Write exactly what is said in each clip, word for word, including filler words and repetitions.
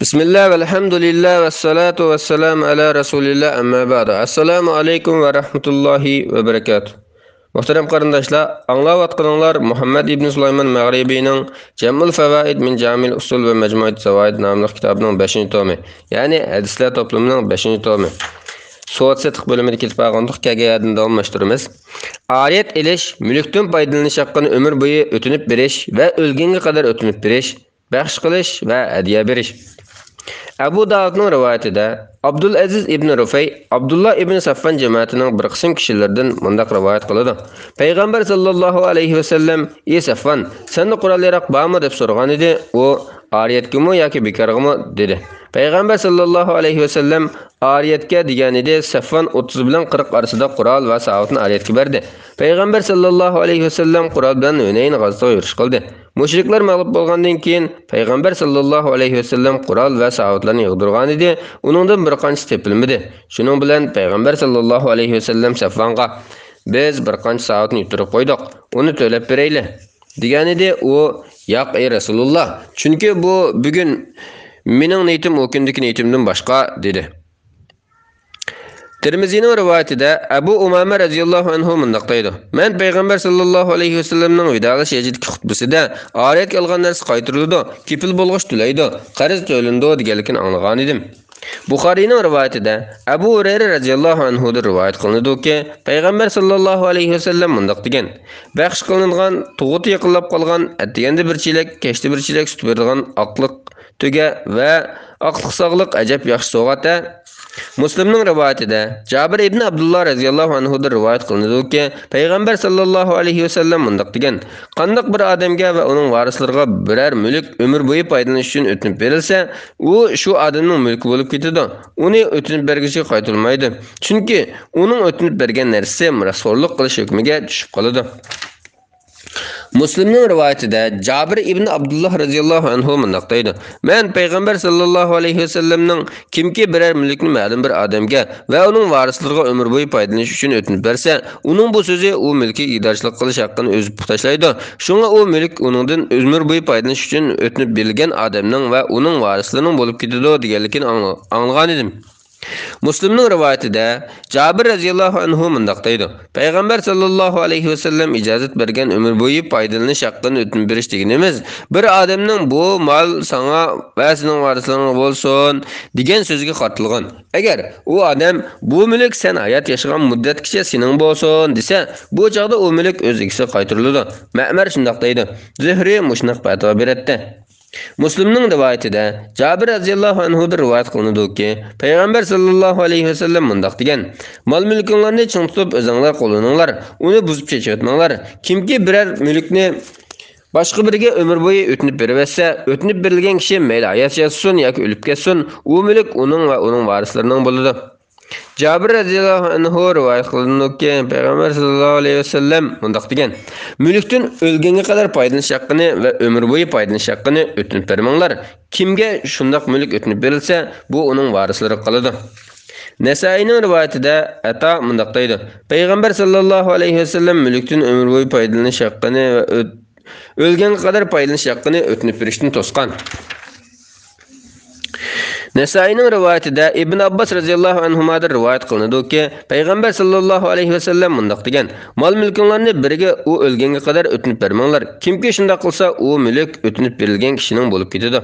بىسمىللا، ۋەلھەمدۇلىللا، ۋەسسالاتۇ ۋەسسالامۇ ئەلا رەسۇلىللا، ئەمما بەئدۇ. ئەسسالامۇ ئەلەيكۇم ۋە رەھمەتۇللاھى ۋە بەرەكاتۇھ. مۇھتەرەم قېرىنداشلار، ئاڭلاۋاتقىنىڭلار مۇھەممەد ئىبن سۇلايمان مەغرىبىنىڭ جەمئۇل فەۋائىد مىن جامىل ئۇسۇل ۋە مەجمۇئىت زاۋائىد ناملىق كىتابىنىڭ بەشىنچى تومى، يەنى ھەدىسلەر توپلىمىنىڭ بەشىنچى تومى. سودا سېتىق بۆلۈمىدە كېتىپ بارغانتۇق، كەلگەن يەردىن داۋاملاشتۇرىمىز. ئارىيەت ئېلىش، مۈلۈكتىن پايدىلىنىش ھەققىنى ئۆمۈر بويى ئۆتۈنۈپ بېرىش ۋە ئۆلگەنگە قەدەر ئۆتۈنۈپ بېرىش، بەخش قىلىش ۋە ھەدىيە بېرىش. ئەبۇ داۋۇدنىڭ رىۋايىتىدە، ئابدۇلئەزىز ئىبن رۇفەي ئابدۇللا ئىبن سەفۋان جەمەتىنىڭ بىر قىسىم كىشىلىرىدىن مۇنداق رىۋايەت قىلىدۇ: پەيغەمبەر ساللاللاھۇ ئەلەيھى ۋەسەللەم، ئى سەفۋان، سەندە قورال-ياراق بارمۇ؟ دەپ سورىغانىدى. ئۇ، ئارىيەتكىمۇ ياكى بىكارغىمۇ؟ دېدى. پەيغەمبەر ساللاللاھۇ ئەلەيھى ۋەسەللەم، ئارىيەتكە، دېگەنىدى. سەفۋان ئوتتۇز بىلەن قىرىق ئارىسىدا قورال ۋە ساۋۇتنى ئارىيەتكە بەردى. پەيغەمبەر ساللاللاھۇ ئەلەيھى ۋەسەللەم قورال بىلەن ھۈنەين غازىتىغا يۈرۈش قىلدى. مۇشرىكلار مەغلۇپ بولغاندىن كېيىن، پەيغەمبەر ساللاللاھۇ ئەلەيھى ۋەسەللەم قورال ۋە ساۋۇتلارنى يىغدۇرغانىدى، ئۇنىڭدىن بىر قانچىسى تېپىلمىدى. شۇنىڭ بىلەن پەيغەمبەر ساللاللاھۇ ئەلەيھى ۋەسەللەم سەفۋانغا، بىز بىر قانچە ساۋۇتنى يىتتۈرۈپ قويدۇق، ئۇنى تۆلەپ بېرەيلى، دېگەنىدى. ئۇ، ياق، ئەي رەسۇلۇللا، چۈنكى بۇ بۈگۈن مېنىڭ نىيىتىم ئۇ كۈندىكى نىيىتىمدىن باشقا، دېدى. تىرمىزىنىڭ رىۋايىتىدە ئەبۇ ئۇمامە رەزىياللاھۇ ئەنھۇ مۇنداق دەيدۇ: مەن پەيغەمبەر ساللاللاھۇ ئەلەيھى ۋەسەللەمنىڭ ۋىدالىشىش ھەجدىكى خۇتبىسىدە، ئارىيەتكە ئالغان نەرسە قايتۇرۇلىدۇ، كېپىل بولغۇچ تۆلەيدۇ، قەرز تۆلىنىدۇ، دېگەنلىكىنى ئاڭلىغانىدىم. بۇخارىينىڭ رىۋايىتىدە ئەبۇ ھۇرەيرە رەزىياللاھۇ ئەنھۇدىن رىۋايەت قىلىنىدۇكى، پەيغەمبەر ساللاللاھۇ ئەلەيھى ۋەسەللەم مۇنداق دېگەن: بەخش قىلىنغان، تۇغۇتى يېقىنلاپ قالغان، ئەتىگەندە بىر چېلەك، كەچتە بىر چېلەك سۈت بېرىدىغان ئاقلىق تۆگە ۋە ئاقلىق ساغلىق ئەجەب ياخشى سوۋغات-ھە. مۇسلىمنىڭ رىۋايىتىدە، جابىر ئىبن ئابدۇللا رەزىياللاھۇ ئەنھۇدىن رىۋايەت قىلىنىدۇكى، پەيغەمبەر ساللاللاھۇ ئەلەيھى ۋەسەللەم مۇنداق دېگەن: قانداق بىر ئادەمگە ۋە ئۇنىڭ ۋارىسلىرىغا بىرەر مۈلۈك ئۆمۈر بويى پايدىلىنىش ئۈچۈن ئۆتۈنۈپ بېرىلسە، ئۇ شۇ ئادەمنىڭ مۈلكى بولۇپ كېتىدۇ. ئۇنى ئۆتۈنۈپ بەرگۈچىگە قايتۇرۇلمايدۇ. چۈنكى ئۇنىڭ ئۆتۈنۈپ بەرگەن نەرسىسى مىراسخورلۇق قىلىش ھۆكمىگە چۈشۈپ قالىدۇ. مۇسلىمنىڭ رىۋايىتىدە جابىر ئىبن ئابدۇللا رەزىياللاھۇ ئەنھۇ مۇنداق دەيدۇ: مەن پەيغەمبەر ساللاللاھۇ ئەلەيھى ۋەسەللەمنىڭ، كىمكى بىرەر مۈلۈكنى مەلۇم بىر ئادەمگە ۋە ئۇنىڭ ۋارىسلىرىغا ئۆمۈر بويى پايدىلىنىش ئۈچۈن ئۆتۈنۈپ بەرسە، ئۇنىڭ بۇ سۆزى ئۇ مۈلكىگە ئىگىدارچىلىق قىلىش ھەققىنى ئۆزى پۇختا تاشلايدۇ. شۇڭا ئۇ مۈلۈك ئۇنىڭدىن ئۆمۈر بويى پايدىلىنىش ئۈچۈن ئۆتۈنۈپ بېرىلگەن ئادەمنىڭ ۋە ئۇنىڭ ۋارىسلىرىنىڭ بولۇپ كېتىدۇ، دېگەنلىكىنى ئاڭلا-، ئاڭلىغانىدىم. مۇسلىمنىڭ رىۋايىتىدە جابىر رەزىياللاھۇ ئەنھۇ مۇنداق دەيدۇ: پەيغەمبەر ساللاللاھۇ ئەلەيھى ۋەسەللەم ئىجازەت بەرگەن ئۆمۈر بويى پايدىلىنىش ھەققىنى ئۆتۈنۈپ بېرىش دېگىنىمىز، بىر ئادەمنىڭ «بۇ مال ساڭا ۋە سېنىڭ ۋارىسلىرىڭغا بولسۇن» دېگەن سۆزىگە قارىتىلغان. ئەگەر ئۇ ئادەم «بۇ مۈلۈك سەن ھايات ياشىغان مۇددەتكىچە سېنىڭ بولسۇن» دېسە، بۇ چاغدا ئۇ مۈلۈك ئۆز ئىگىسىگە قايتۇرۇلىدۇ. مەمەر شۇنداق دەيدۇ. زۆھرى مۇشۇنداق پەتىۋا بېرەتتى. مۇسلىمنىڭ رىۋايىتىدە جابىر رەزىياللاھۇ ئەنھۇدىن رىۋايەت قىلىنىدۇكى، پەيغەمبەر ساللاللاھۇ ئەلەيھى ۋەسەللەم مۇنداق دېگەن: مال-مۈلكۈڭلارنى چىڭ تۇتۇپ ئۆزۈڭلار قوللىنىڭلار، ئۇنى بۇزۇپ چېچىۋەتمەڭلار. كىمكى بىرەر مۈلۈكنى باشقا بىرىگە ئۆمۈر بويى ئۆتۈنۈپ بېرىۋەتسە، ئۆتۈنۈپ بېرىلگەن كىشى مەيلى ھايات ياشىسۇن ياكى ئۆلۈپ كەتسۇن، ئۇ مۈلۈك ئۇنىڭ ۋە ئۇنىڭ ۋارىسلىرىنىڭ بولىدۇ. جابىر رەزىياللاھۇ ئەنھۇ رىۋايەت قىلىنىدۇكى، پەيغەمبەر ساللاللاھۇ ئەلەيھى ۋەسەللەم مۇنداق دېگەن: مۈلۈكتىن ئۆلگەنگە قەدەر پايدىلىنىش ھەققىنى ۋە ئۆمۈر بويى پايدىلىنىش ھەققىنى ئۆتۈنۈپ بەرمەڭلار. كىمگە شۇنداق مۈلۈك ئۆتۈنۈپ بېرىلسە، بۇ ئۇنىڭ ۋارىسلىرىغا قالىدۇ. نەسائىينىڭ رىۋايىتىدە ئەتا مۇنداق دەيدۇ: پەيغەمبەر ساللاللاھۇ ئەلەيھى ۋەسەللەم مۈلۈكتىن ئۆمۈر بويى پايدىلىنىش ھەققىنى ۋە ئۆت-، ئۆلگەنگە قەدەر پايدىلىنىش ھەققىنى ئۆتۈنۈپ بېرىشتىن توسقان. نەسائىينىڭ رىۋايىتىدە ئىبن ئابباس رەزىياللاھۇ ئەنھۇمادىن رىۋايەت قىلىنىدۇكى، پەيغەمبەر ساللاللاھۇ ئەلەيھى ۋەسەللەم مۇنداق دېگەن: مال-مۈلكۈڭلارنى بىرىگە ئۇ ئۆلگەنگە قەدەر ئۆتۈنۈپ بەرمەڭلار. كىمكى شۇنداق قىلسا، ئۇ مۈلۈك ئۆتۈنۈپ بېرىلگەن كىشىنىڭ بولۇپ كېتىدۇ.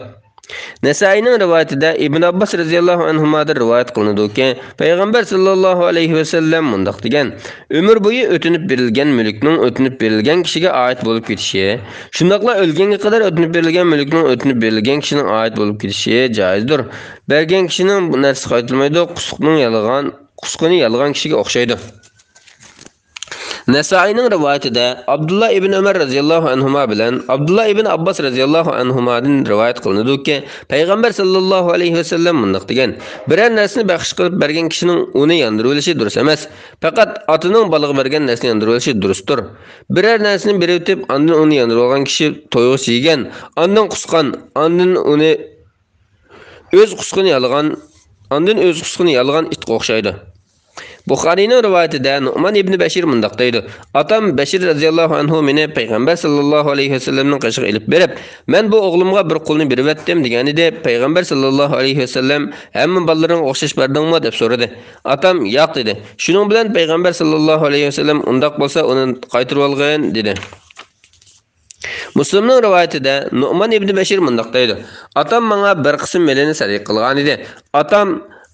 نەسائىينىڭ رىۋايىتىدە ئىبن ئابباس رەزىياللاھۇ ئەنھۇمادىن رىۋايەت قىلىنىدۇكى، پەيغەمبەر ساللاللاھۇ ئەلەيھى ۋەسەللەم مۇنداق دېگەن: ئۆمۈر بويى ئۆتۈنۈپ بېرىلگەن مۈلۈكنىڭ ئۆتۈنۈپ بېرىلگەن كىشىگە ئائىت بولۇپ كېتىشى، شۇنداقلا ئۆلگەنگە قەدەر ئۆتۈنۈپ بېرىلگەن مۈلۈكنىڭ ئۆتۈنۈپ بېرىلگەن كىشىنىڭ ئائىت بولۇپ كېتىشى جائىزدۇر. بەرگەن كىشىنىڭ بۇ نەرسىسى قايتۇرۇلمايدۇ، قۇسۇقنىڭ يالىغان، قۇسقىنى يالىغان كىشىگە ئوخشايدۇ. نەسائىينىڭ رىۋايىتىدە ئابدۇللا ئىبن ئۆمەر رەزىياللاھۇ ئەنھۇما بىلەن ئابدۇللا ئىبن ئابباس رەزىياللاھۇ ئەنھۇمادىن رىۋايەت قىلىنىدۇكى، پەيغەمبەر ساللاللاھۇ ئەلەيھى ۋەسەللەم مۇنداق دېگەن: بىرەر نەرسىنى بەخش قىلىپ بەرگەن كىشىنىڭ ئۇنى ياندۇرۇۋېلىشى دۇرۇس ئەمەس. پەقەت ئاتىنىڭ بالىغا بەرگەن نەرسىنى ياندۇرۇۋېلىشى دۇرۇستۇر. بىرەر نەرسىنى بېرىۋېتىپ، ئاندىن ئۇنى ياندۇرۇۋالغان كىشى تويغۇچە يېگەن، ئاندىن قۇسقان، ئاندىن ئۇنى ئۆز قۇسقىنى يالىغان، ئاندىن ئۆز قۇسقىنى يالىغان ئىتقا ئوخشايدۇ. بۇخارىينىڭ رىۋايىتىدە نۇئمان ئىبنى بەشىر مۇنداق دەيدۇ: ئاتام بەشىر رەزىياللاھۇ ئەنھۇ مېنى پەيغەمبەر ساللاللاھۇ ئەلەيھى ۋەسەللەمنىڭ قېشىغا ئېلىپ بېرىپ، مەن بۇ ئوغلۇمغا بىر قۇلنى بېرىۋەتتىم دېگەنىدى. پەيغەمبەر ساللاللاھۇ ئەلەيھى ۋەسەللەم ھەممە بالىلىرىڭغا ئوخشاش بەردىڭمۇ دەپ سورىدى. ئاتام ياق دېدى. شۇنىڭ بىلەن پەيغەمبەر ساللاللاھۇ ئەلەيھى ۋەسەللەم ئۇنداق بولسا ئۇنى قايتۇرۇۋالغىن دېدى. مۇسلىمنىڭ رىۋايىتىدە نۇئمان ئىبنى بەشىر مۇنداق دەيدۇ: ئاتام ماڭا بىر قىسىم مېلىنى سەدىقە قىلغانىدى. ئاتام،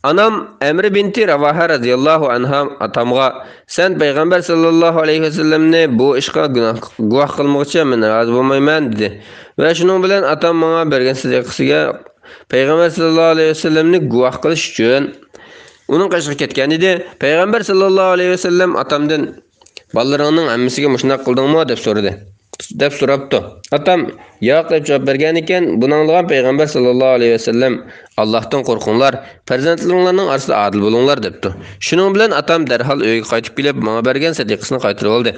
ئانام ئەمرى بىنتى راۋاھە رەزىياللاھۇ ئەنھا ئاتامغا، سەن پەيغەمبەر ساللاللاھۇ ئەلەيھى ۋەسەللەمنى بۇ ئىشقا گۇناھ، گۇۋاھ قىلمىغۇچە مەن رازى بولمايمەن دېدى. ۋە شۇنىڭ بىلەن ئاتام ماڭا بەرگەن سەدىقىسىگە پەيغەمبەر ساللاللاھۇ ئەلەيھى ۋەسەللەمنى گۇۋاھ قىلىش ئۈچۈن ئۇنىڭ قېشىغا كەتكەن ئىدى. پەيغەمبەر ساللاللاھۇ ئەلەيھى ۋەسەللەم ئاتامدىن، بالىلىرىڭنىڭ ھەممىسىگە مۇشۇنداق قىلدىڭمۇ دەپ سورىدى، دەپ سوراپتۇ. ئاتام ياق دەپ جاۋاب بەرگەنىكەن. بۇنى ئاڭلىغان پەيغەمبەر ساللاللاھۇ ئەلەيھى ۋەسەللەم، ئاللاھتىن قورقۇڭلار، پەرزەنتلىرىڭلارنىڭ ئارىسىدا ئادىل بولۇڭلار دەپتۇ. شۇنىڭ بىلەن ئاتام دەرھال ئۆيىگە قايتىپ كېلىپ، ماڭا بەرگەن سەدىقىسىنى قايتۇرۇۋالدى.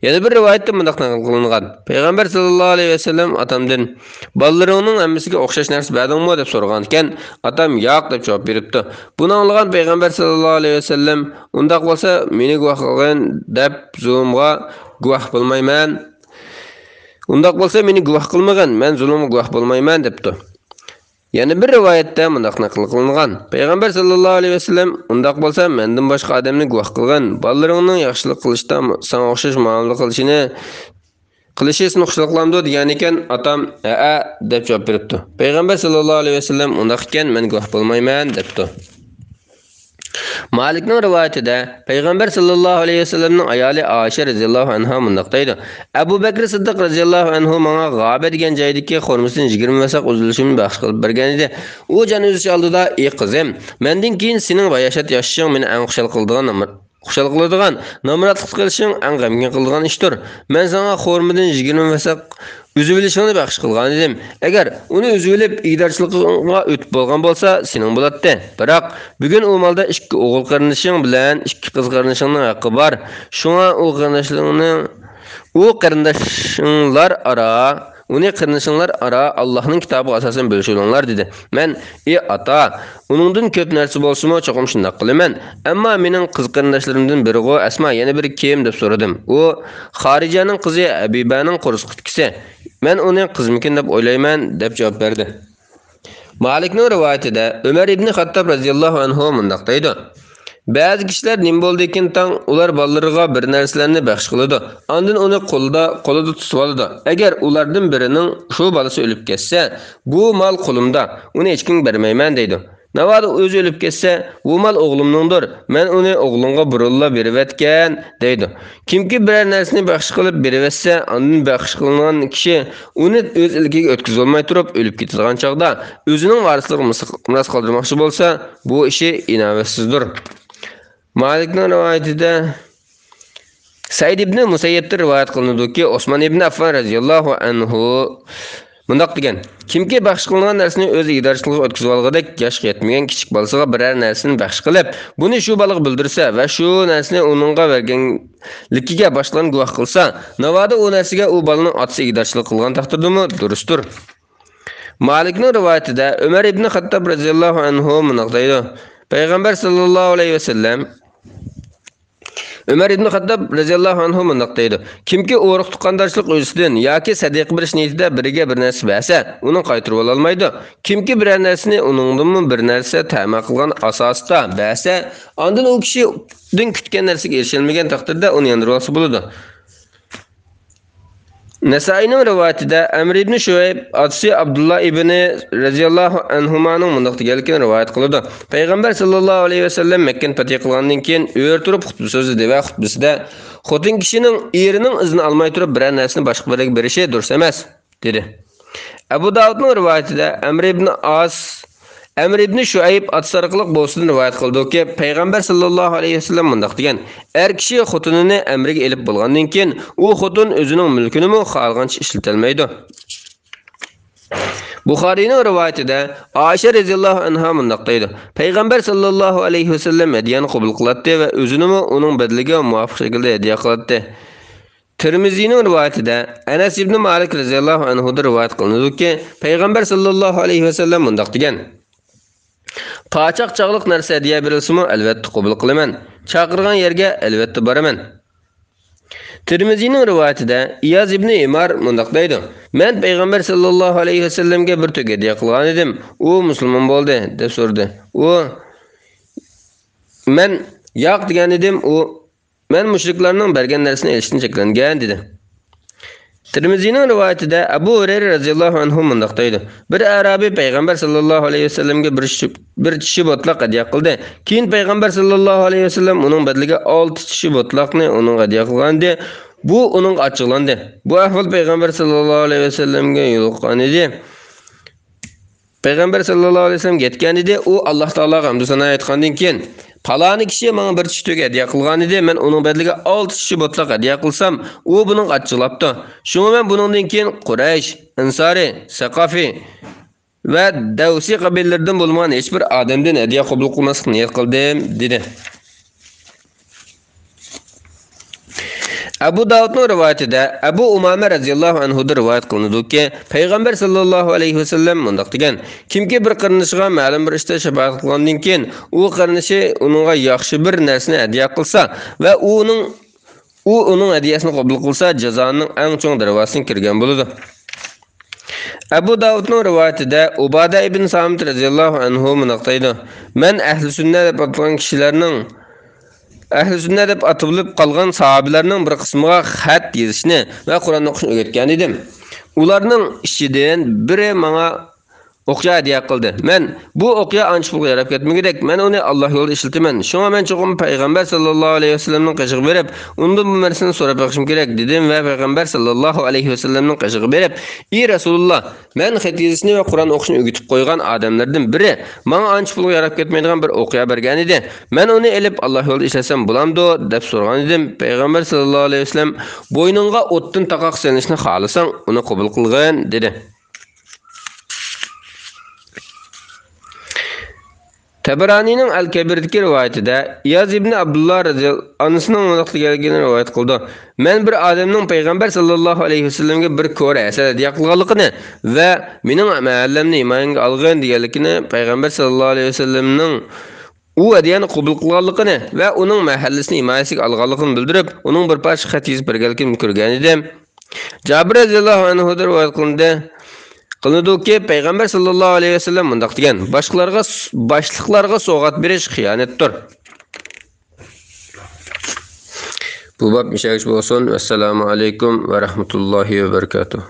يەنە بىر رىۋايەتتە مۇنداق نەقىل قىلىنغان: پەيغەمبەر ساللاللاھۇ ئەلەيھى ۋەسەللەم ئاتامدىن، بالىلىرىڭنىڭ ھەممىسىگە ئوخشاش نەرسە بەردىڭمۇ دەپ سورىغانىكەن. ئاتام ياق دەپ جاۋاب بېرىپتۇ. بۇنى ئاڭلىغان پەيغەمبەر ساللاللاھۇ ئەلەيھى ۋەسەللەم، ئۇنداق بولسا مېنى گۇۋاھ قىلغىن دەپ زۇلۇمغا گۇۋاھ بولمايمەن. ئۇنداق بولسا مېنى گۇۋاھ قىلمىغىن، مەن زۇلۇمغا گۇۋاھ بولمايمەن دەپتۇ. يەنە بىر رىۋايەتتە مۇنداق نەقىل قىلىنغان: پەيغەمبەر ساللاللاھۇ ئەلەيھى ۋەسەللەم، ئۇنداق بولسا مەندىن باشقا ئادەمنى گۇۋاھ قىلغىن، بالىلىرىڭنىڭ ياخشىلىق قىلىشتا ساڭا ئوخشاش مۇئامىلە قىلىشىنى، قىلىشى سېنى خۇشاللىقلامدۇ دېگەنىكەن. ئاتام ھەئە دەپ جاۋاب بېرىپتۇ. پەيغەمبەر ساللاللاھۇ ئەلەيھى ۋەسەللەم، ئۇنداق ئىكەن مەن گۇۋاھ بولمايمەن دەپتۇ. مالىكنىڭ رىۋايىتىدە پەيغەمبەر ساللاللاھۇ ئەلەيھى ۋەسەللەمنىڭ ئايالى ئائىشە رەزىياللاھۇ ئەنھا مۇنداق دەيدۇ: ئەبۇ بەكرى سىددىق رەزىياللاھۇ ئەنھۇ ماڭا غابە دېگەن جايدىكى خورمىسىدىن يىگىرمە ۋەسەق ئۈزۈلۈشىمنى بەخش قىلىپ بەرگەنىدى. ئۇ جان ئۈزۈش ئالدىدا، ئى قىزىم، مەندىن كېيىن سېنىڭ باياشات ياشىشىڭ مېنى ئەڭ خۇشال قىلىدىغان نامر-، خۇشال قىلىدىغان، نامراتلىقتا قېلىشىڭ ئەڭ غەمكىن قىلىدىغان ئىشتۇر. مەن ساڭا خورمىدىن يىگىرمە ۋەسەق ئۈزۈۋېلىشىڭنى بەخش قىلغانىدىم. ئەگەر ئۇنى ئۈزۈۋېلىپ، ئىگىدارچىلىقىڭغا ئۆتۈپ بولغان بولسا، سېنىڭ بولاتتى. بىراق، بۈگۈن ئۇ مالدا ئىككى ئوغۇل قېرىندىشىڭ بىلەن ئىككى قىز قېرىندىشىڭنىڭ ھەققى بار. شۇڭا ئۇ قېرىنداشلىرىڭنىڭ، ئۇ قېرىنداشىڭلار ئارا، ئۇنى قېرىندىشىڭلار ئارا ئاللاھنىڭ كىتابىغا ئاساسەن بۆلۈشۈۋېلىڭلار، دېدى. مەن، ئى ئاتا، ئۇنىڭدىن كۆپ نەرسە بولسىمۇ، چوقۇم شۇنداق قىلىمەن. ئەمما مېنىڭ قىز قېرىنداشلىرىمدىن بىرىغۇ ئەسما، يەنە بىرى كىم؟ دەپ سورىدىم. ئۇ، خارىجەنىڭ قىزى ھەبىبەنىڭ قورسىقىدىكىسى. مەن ئۇنى قىزمىكىن دەپ ئويلايمەن، دەپ جاۋاب بەردى. مالىكنىڭ رىۋايىتىدە ئۆمەر ئىبنى خەتتاب رەزىياللاھۇ ئەنھۇ مۇنداق دەيدۇ: بەزى كىشىلەر نېمە بولدىكىن تاڭ، ئۇلار بالىلىرىغا بىر نەرسىلەرنى بەخش قىلىدۇ. ئاندىن ئۇنى قولىدا، قولىدا تۇتۇۋالىدۇ. ئەگەر ئۇلاردىن بىرىنىڭ شۇ بالىسى ئۆلۈپ كەتسە، بۇ مال قولۇمدا، ئۇنى ھېچكىمگە بەرمەيمەن دەيدۇ. ناۋادا ئۆزى ئۆلۈپ كەتسە، بۇ مال ئوغلۇمنىڭدۇر، مەن ئۇنى ئوغلۇڭغا بۇرۇنلا بېرىۋەتكەن دەيدۇ. كىمكى بىرەر نەرسىنى بەخش قىلىپ بېرىۋەتسە، ئاندىن بەخش قىلىنغان كىشى ئۇنى ئۆز ئىلكىگە ئۆتكۈزۈۋالماي تۇرۇپ ئۆلۈپ كېتىدىغان چاغدا، ئۆزىنىڭ ۋارىسلىرىغا مىس-، مىراس قالدۇرماقچى بولسا، بۇ ئىشى ئىناۋەتسىزدۇر. مالىكنىڭ رىۋايىتىدە سەئىد ئىبنى مۇسەييەبتىن رىۋايەت قىلىنىدۇكى، ئوسمان ئىبنى ئەففان رەزىياللاھۇ ئەنھۇ مۇنداق دېگەن: كىمكى بەخش قىلىنغان نەرسىنى ئۆز ئىگىدارچىلىقىغا ئۆتكۈزۈۋالغۇدەك ياشقا يەتمىگەن كىچىك بالىسىغا بىرەر نەرسىنى بەخش قىلىپ، بۇنى شۇ بالىغا بىلدۈرسە ۋە شۇ نەرسىنى ئۇنىڭغا بەرگەنلىكىگە باشقىلارنى گۇۋاھ قىلسا، ناۋادا ئۇ نەرسىگە ئۇ بالىنىڭ ئاتىسى ئىگىدارچىلىق قىلغان تەقدىردىمۇ دۇرۇستۇر. مالىكنىڭ رىۋايىتىدە ئۆمەر ئىبنى خەتتاب رەزىياللاھۇ ئەنھۇ مۇنداق دەيدۇ: پەيغەمبەر ساللاللاھۇ ئەلەيھى ۋەسەللەم، ئۆمەر ئىبنى خەتتاب رەزىياللاھۇ ئەنھۇ مۇنداق دەيدۇ: كىمكى ئۇرۇق تۇغقاندارچىلىق يۈزىسىدىن ياكى سەدىقە بېرىش نىيىتىدە بىرىگە بىر نەرسە بەرسە، ئۇنى قايتۇرۇۋالالمايدۇ. كىمكى بىرەر نەرسىنى ئۇنىڭدىنمۇ بىر نەرسە تەمە قىلغان ئاساستا بەرسە، ئاندىن ئۇ كىشىدىن كۈتكەن نەرسىگە ئېرىشەلمىگەن تەقدىردە، ئۇنى ياندۇرۇۋالسا بولىدۇ. نەسائىينىڭ رىۋايىتىدە ئەمر ئىبنى شۇئەيب ئاتىسى ئابدۇللا ئىبنى رەزىياللاھۇ ئەنھۇمانىڭ مۇنداق دېگەنلىكىنى رىۋايەت قىلىدۇ: پەيغەمبەر ساللاللاھۇ ئەلەيھى ۋەسەللەم مەككىنى پەتھى قىلغاندىن كېيىن ئۆرە تۇرۇپ خۇتبە سۆزلىدى ۋە خۇتبىسىدە خوتۇن كىشىنىڭ ئېرىنىڭ ئىزنى ئالماي تۇرۇپ بىرەر نەرسىنى باشقا بىرىگە بېرىشى دۇرۇس ئەمەس، دېدى. ئەبۇ داۋۇدنىڭ رىۋايىتىدە ئەمر ئىبنى ئاس، ئەمر ئىبنى شۇئەيب ئاتىسى ئارقىلىق بوۋىسىدىن رىۋايەت قىلىدۇكى، پەيغەمبەر ساللاللاھۇ ئەلەيھى ۋەسەللەم مۇنداق دېگەن: ئەر كىشى خوتۇنىنى ئەمرىگە ئېلىپ بولغاندىن كېيىن، ئۇ خوتۇن ئۆزىنىڭ مۈلكىنىمۇ خالىغانچە ئىشلىتەلمەيدۇ. بۇخارىينىڭ رىۋايىتىدە ئائىشە رەزىياللاھۇ ئەنھا مۇنداق دەيدۇ: پەيغەمبەر ساللاللاھۇ ئەلەيھى ۋەسەللەم ھەدىيەنى قوبۇل قىلاتتى ۋە ئۆزىنىمۇ ئۇنىڭ بەدىلىگە مۇۋاپىق شەكىلدە ھەدىيە قىلاتتى. تىرمىزىنىڭ رىۋايىتىدە ئەنەس ئىبنى مالىك رەزىياللاھۇ ئەنھۇدىن رىۋايەت قىلىنىدۇكى، پەيغەمبەر ساللاللاھۇ ئەلەيھى ۋەسەللەم مۇنداق دېگەن: پاچاق چاغلىق نەرسە ھەدىيە بېرىلسىمۇ، ئەلۋەتتە قوبۇل قىلىمەن. چاقىرغان يەرگە ئەلۋەتتە بارىمەن. تىرمىزىنىڭ رىۋايىتىدە ئىياز ئىبنى ئىمار مۇنداق دەيدۇ: مەن پەيغەمبەر ساللاللاھۇ ئەلەيھى ۋەسەللەمگە بىر تۆگە ھەدىيە قىلغان ئىدىم، ئۇ مۇسۇلمان بولدى، دەپ سورىدى. ئۇ، مەن ياق دېگەن ئىدىم، ئۇ، مەن مۇشرىكلارنىڭ بەرگەن نەرسىنى ئېلىشتىن چەكلەنگەن، دېدى. تىرمىزىنىڭ رىۋايىتىدە ئەبۇ ھۇرەيرە رەزىياللاھۇ ئەنھۇ مۇنداق دەيدۇ: بىر ئەرابىي پەيغەمبەر ساللاللاھۇ ئەلەيھى ۋەسەللەمگە بىر چىشى، بىر چىشى بوتلاق ھەدىيە قىلدى. كېيىن پەيغەمبەر ساللاللاھۇ ئەلەيھى ۋەسەللەم ئۇنىڭ بەدىلىگە ئالتە چىشى بوتلاقنى ئۇنىڭغا ھەدىيە قىلغانىدى. بۇ ئۇنىڭغا ئاچچىقلاندى. بۇ ئەھۋال پەيغەمبەر ساللاللاھۇ ئەلەيھى ۋەسەللەمگە يولۇققان ئىدى. پەيغەمبەر ساللاللاھۇ ئەلەيھى ۋەسەللەم يەتكەندىدى، ئۇ ئاللاھ تائالاغا ھەمدۇ سانا ئېيتقاندىن كېيىن، پالانى كىشى ماڭا بىر چىشى تۆگە ھەدىيە قىلغانىدى، مەن ئۇنىڭ بەدىلىگە ئالتە چىشى بوتلاق ھەدىيە قىلسام، ئۇ بۇنىڭغا ئاچچىقلاپتۇ. شۇڭا مەن بۇنىڭدىن كېيىن قۇرەيش، ئەنسارى، سەقافى ۋە دەۋسى قەبىلىلىرىدىن بولمىغان ھېچبىر ئادەمدىن ھەدىيە قوبۇل قىلماسلىقنى نىيەت قىلدىم، دېدى. ئەبۇ داۋۇدنىڭ رىۋايىتىدە ئەبۇ ئۇمامە رەزىياللاھۇ ئەنھۇدىن رىۋايەت قىلىنىدۇكى، پەيغەمبەر ساللاللاھۇ ئەلەيھى ۋەسەللەم مۇنداق دېگەن: كىمكى بىر قېرىندىشىغا مەلۇم بىر ئىشتا شاپائەت قىلغاندىن كېيىن، ئۇ قېرىندىشى ئۇنىڭغا ياخشى بىر نەرسىنى ھەدىيە قىلسا ۋە ئۇنىڭ، ئۇ ئۇنىڭ ھەدىيەسىنى قوبۇل قىلسا، جازانىڭ ئەڭ چوڭ دەرۋازىسىنى كىرگەن بولىدۇ. ئەبۇ داۋۇدنىڭ رىۋايىتىدە ئۇبادە ئىبن سامىت رەزىياللاھۇ ئەنھۇ مۇنداق دەيدۇ: مەن ئەھلى سۈننە دەپ ئاتالغان كىشىلەرنىڭ، ئەھلى سۈننە دەپ ئاتىلىپ قالغان ساھابىلەرنىڭ بىر قىسمىغا خەت يېزىشنى ۋە قۇرئان ئوقۇشنى ئۆگەتكەن ئىدىم. ئۇلارنىڭ ئىچىدىن بىرى ماڭا ئوقيا ھەدىيە قىلدى. مەن، بۇ ئوقيا ئانچە پۇلغا ياراپ كەتمىگۈدەك، مەن ئۇنى ئاللاھ يولىدا ئىشلىتىمەن. شۇڭا مەن چوقۇم پەيغەمبەر ساللاللاھۇ ئەلەيھى ۋەسەللەمنىڭ قېشىغا بېرىپ، ئۇنىڭدىن بۇ مەسىلىنى سوراپ بېقىشىم كېرەك، دېدىم ۋە پەيغەمبەر ساللاللاھۇ ئەلەيھى ۋەسەللەمنىڭ قېشىغا بېرىپ، ئى رەسۇلۇللاھ، مەن خەت يېزىشنى ۋە قۇرئان ئوقۇشنى ئۆگىتىپ قويغان ئادەملەردىن بىرى ماڭا ئانچە پۇلغا ياراپ كەتمەيدىغان بىر ئوقيا بەرگەنىدى. مەن ئۇنى ئېلىپ، ئاللاھ يولىدا ئىشلەتسەم بولامدۇ؟ دەپ سورىغانىدىم. پەيغەمبەر ساللاللاھۇ ئەلەيھى ۋەسەللەم، بوينۇڭغا ئوتتىن تاقاق سېلىنىشنى خالىساڭ، ئۇنى قوبۇل قىلغىن، دېدى. تەبەرانىنىڭ ئەل كەبىردىكى رىۋايىتىدە ئىياز ئىبنى ئابدۇللا رەزىيال-، ئانىسىنىڭ مۇنداق دېگەنلىكىنى رىۋايەت قىلىدۇ: مەن بىر ئادەمنىڭ پەيغەمبەر ساللاللاھۇ ئەلەيھى ۋەسەللەمگە بىر كورە ھەسەل ھەدىيە قىلغانلىقىنى ۋە مېنىڭ مەھەللەمنى ھىمايەڭگە ئالغىن دېگەنلىكىنى، پەيغەمبەر ساللاللاھۇ ئەلەيھى ۋەسەللەمنىڭ ئۇ ھەدىيەنى قوبۇل قىلغانلىقىنى ۋە ئۇنىڭ مەھەللىسىنى ھىمايىسىگە ئالغانلىقىنى بىلدۈرۈپ، ئۇنىڭ بىر پارچە خەت يېزىپ بەرگەنلىكىنى كۆرگەنىدىم. جابىر رەزىياللاھۇ ئەنھۇدىن رىۋايەت قىلىندى، قىلىنىدۇكى، پەيغەمبەر ساللاللاھۇ ئەلەيھى ۋەسەللەم مۇنداق دېگەن: باشقىلارغا، باشلىقلارغا سوۋغات بېرىش خىيانەتتۇر. بۇ باب مۇشۇ يەرگىچە بولسۇن. ۋەسسالامۇ ئەلەيكۇم ۋە رەھمەتۇللاھى ۋە بەرىكاتۇھ.